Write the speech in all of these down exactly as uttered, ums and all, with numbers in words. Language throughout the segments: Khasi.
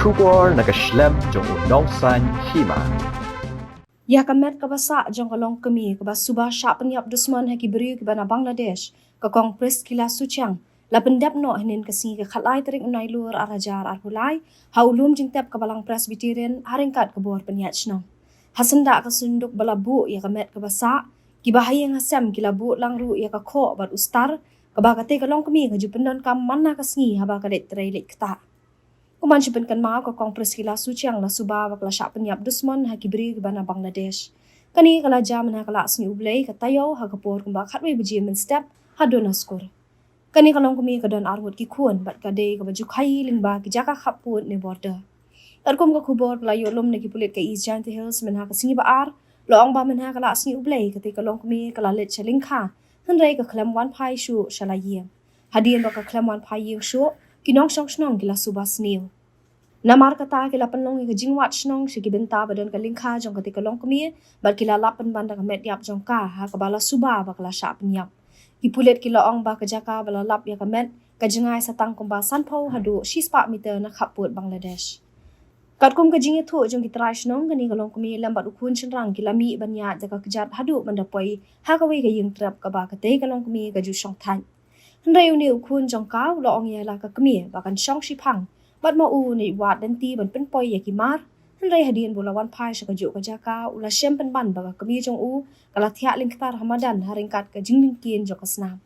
Khubor na ka shlem jong u nongsan hima. Ïa ka met kaba sah jong ka longkmie kaba suba shah pynïap dusmon ha ki briew kiba na Bangladesh, ka Kong Priscilla Suchiang la pyndep noh hynnin ka sngi ka khatlai tarik u Nailur arhajar arphew lai ha u lum jingtep ka Balang Presbyterian ha ryngkat ka bor pynïaid shnong. Ha syndah ka synduk ba la buh ïa ka met kaba sah, kiba ha ïing ha sem ki la buh lang ruh ïa ka khoh bad u star, kaba katei ka longkmie ka ju pyndonkam man la ka sngi haba ka leit trei leit ktah. Kumban shu pynkynmaw, ka Kong Priscilla Suchiang la suba ba ka la shah pynïap dusmon ha ki briew kiba na Bangladesh. Kane ka la jia mynha ka la sngi U Blei ka taïew ha ka por kumba khatwei baje mynstep ha Donaskur. Kane ka longkmie ka don arngut ki khun bad ka dei kaba ju khaïi lyngba ki jaka khappud ne border. Katkum ka khubor ba la ïoh lum na ki pulit ka East Jaintia Hills mynha ka sngi ba ar, la ong ba mynha ka la sngi U Blei katei ka longkmie ka la leit sha lyngkha, hynrei ka khlem wan phai shuh sha la ïing. Hadien ba ka khlem wan phai ïing shuh, ki nongshong shnong ki la suba sniew. Namar kata ki la pynlong ïa ka jingwad shnong sha ki bynta ba don ka lyngkha jong katei ka longkmie, bad ki la lap pynban da ka met ïap jong ka ha kaba la suba ba ka la shah pynïap. Ki pulit ki la ong ba ka jaka ba la lap ïa ka met ka jngai sa tang kumba sanphew haduh shispah meter na khappud Bangladesh. Katkum ka jingïathuh jong ki trai shnong, kane ka longkmie lem bad u khun shynrang ki la mih ban ïaid da ka kjat haduh ban da poi ha kawei ka ïing trep kaba katei ka longkmie ka ju shong thait. Hynrei une u khun jong ka u la ong ïa la ka kmie ba kan shong shiphang bad ma u un wad lynti ban pynpoi ïa ki mar. Hynrei hadien ba u la wan phai sha kajuh ka jaka, u la shem pynban ba ka kmie jong u ka la thiah lyngktar ha madan ha ryngkat ka jinglyngkien jong ka snam.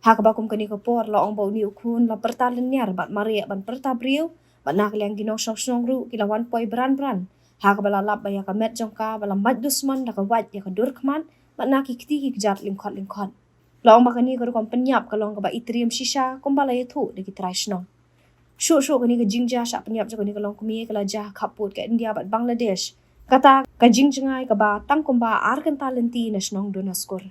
Ha kaba kum kane ka por la ong ba une u khun la pyrta lynñiar bad mareh ban pyrta briew, bad na ka liang ki nongshong shnong ruh ki la wan poi bran bran ha kaba la lap ba ïa ka met jong ka ba la mait dusmon da ka wait ïa ka dur khmat bad na ki kti ki kjat lyngkhot lyngkhot. La ong ba kane ka rukom pynïap ka long kaba itriem shisha kumba la ïathuh da ki trai shnong. Shuh shuh kane ka jingjia shah pynïap jong kane ka longkmie ka la jia ha khappud ka India bad Bangladesh. Kata ka jingjngai kaba tang kumba ar kynta lynti na shnong Donaskur.